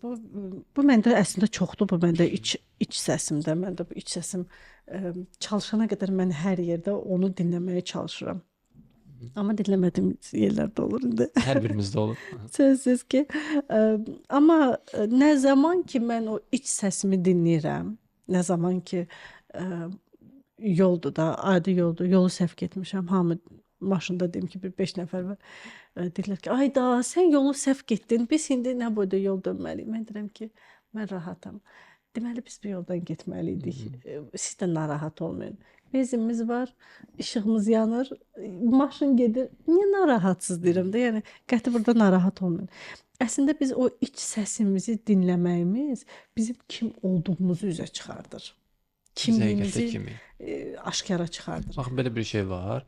Bu məndə əslində çoxdur, bu məndə iç səsimdə, məndə bu iç səsim çalışana qədər mən hər yerdə onu dinləməyə çalışıram. Amma dinləmədiyim yerlər də olur indi. Hər birimizdə olur. Sözsüz ki, amma nə zaman ki mən o iç səsimi dinləyirəm, nə zaman ki yoldur da, adi yoldur, yolu səhv getmişəm, hamı maşında deyim ki, bir 5 nəfər var. Deyirlər ki, ay da, sən yolu səhv getdin, biz indi nə boyda yol dönməliyik? Mən deyirəm ki, mən rahatam. Deməli biz bu yoldan getməli idik. Siz də narahat olmayın. Benzinimiz var, işığımız yanır, maşın gedir. Niyə narahatsız deyirəm də? Yəni qəti burada narahat olmayın. Əslində biz o iç səsimizi dinləməyimiz bizim kim olduğumuzu üzə çıxardır. Kimliyimizi aşkara çıxardır. Baxın, belə bir şey var.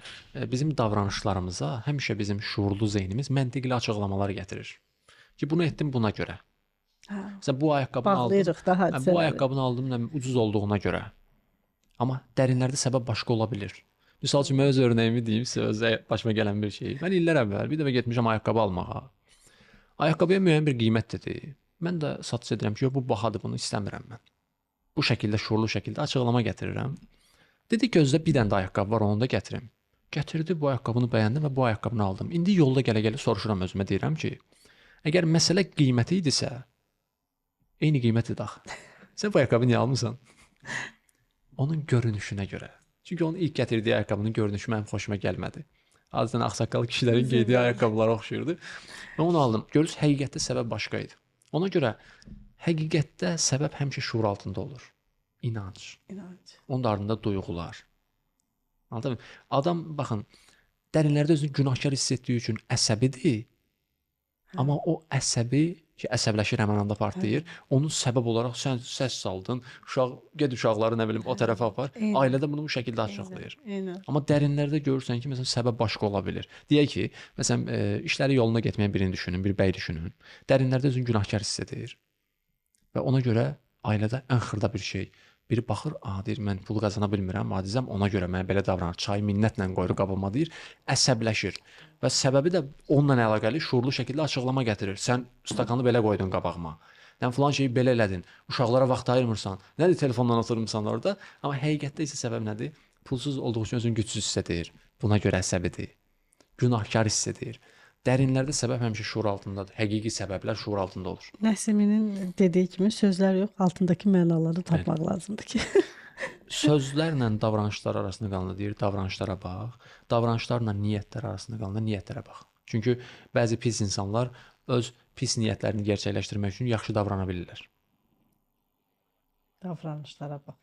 Bizim davranışlarımıza həmişə bizim şuurlu zehnimiz məntiqli açıqlamalar gətirir. Ki bunu etdim buna görə. Hə. Məsələn, bu ayaqqabını aldım. Da hadisələri. Bu ayaqqabını aldım nə ucuz olduğuna görə. Amma dərinlərdə səbəb başqa ola bilər. Misal üçün, mən öz örnəyimi deyim sizə, öz başıma gələn bir şey. Mən illər əvvəl bir dəfə getmişəm ayaqqabı almağa. Ayaqqabıya müəyyən bir qiymət dedi. Mən də satıcı edirəm ki, yox, bu bahadır, bunu istəmirəm mən. Bu şəkildə, şuurlu şəkildə açıqlama gətirirəm. Dedi, gözdə bir dənə də ayaqqabı var, onu da gətirim. Gətirdi, bu ayaqqabını bəyəndim və bu ayaqqabını aldım. İndi yolda gələ-gələ soruşuram özümə, deyirəm ki, əgər məsələ qiyməti idisə, eyni qiymət idi axı. Sən bu ayaqqabı niyə almısan? Onun görünüşünə görə. Çünki onun ilk gətirdiyi ayaqqabının görünüşü mənim xoşuma gəlmədi. Azdan ağsaqqal kişilərin geydiyi ayaqqabılara oxşayırdı. Mən onu aldım. Görürsünüz, həqiqətdə səbəb başqa idi. Ona görə həqiqətdə səbəb həmişə şuur altında olur. İnanc. İnanc. Onun ardında duyğular. Anladın mı? Adam, baxın, dərinlərdə özünü günahkar hiss etdiyi üçün əsəbidir. Amma o əsəbi ki, əsəbləşir, həmin anda partlayır. Onun səbəb olaraq sən səs saldın, uşaq, get uşaqları nə bilim o tərəfə apar. Eyni. Ailədə bunu bu şəkildə açıqlayır. Eyni. Amma dərinlərdə görürsən ki, məsələn, səbəb başqa ola bilər. Deyək ki, məsələn, işləri yoluna getməyən birini düşünün, bir bəy düşünün. Dərinlərdə özünü günahkar hiss edir. Və ona görə ailədə ən xırda bir şey. Biri baxır, a, deyir, mən pul qazana bilmirəm, acizəm, ona görə mənə belə davranır. Çayı minnətlə qoyur qabıma, deyir, əsəbləşir. Və səbəbi də onunla əlaqəli şuurlu şəkildə açıqlama gətirir. Sən stakanı belə qoydun qabağıma. Sən filan şeyi belə elədin. Uşaqlara vaxt ayırmırsan. Nədir telefondan oturmursan orada? Amma həqiqətdə isə səbəb nədir? Pulsuz olduğu üçün özünü gücsüz hiss edir. Buna görə əsəbidir. Günahkar hiss edir. Dərinlərdə səbəb həmişə şuur altındadır. Həqiqi səbəblər şuur altında olur. Nəsiminin dediyi kimi sözlər yox, altındakı mənaları tapmaq lazımdır ki. Sözlərlə davranışlar arasında qalanda deyir, davranışlara bax. Davranışlarla niyyətlər arasında qalanda niyyətlərə bax. Çünki bəzi pis insanlar öz pis niyyətlərini gerçəkləşdirmək üçün yaxşı davrana bilirlər. Davranışlara bax.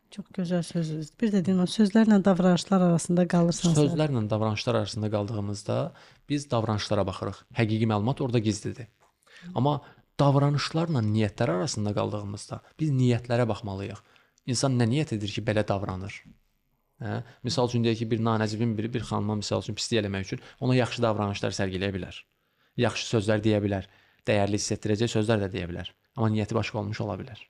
Çox gözəl sözdür. Bir də deyim, sözlərlə davranışlar arasında qalırsan. Sözlərlə davranışlar arasında qaldığımızda biz davranışlara baxırıq. Həqiqi məlumat orada gizlidir. Amma davranışlarla niyyətlər arasında qaldığımızda biz niyyətlərə baxmalıyıq. İnsan nə niyyət edir ki, belə davranır? Hə? Misal üçün deyək ki, bir nanəcibin biri bir xanıma misal üçün pislik eləmək üçün ona yaxşı davranışlar sərgiləyə bilər. Yaxşı sözlər deyə bilər. Dəyərli hiss etdirəcək sözlər də deyə bilər. Amma niyyəti başqa olmuş ola bilər.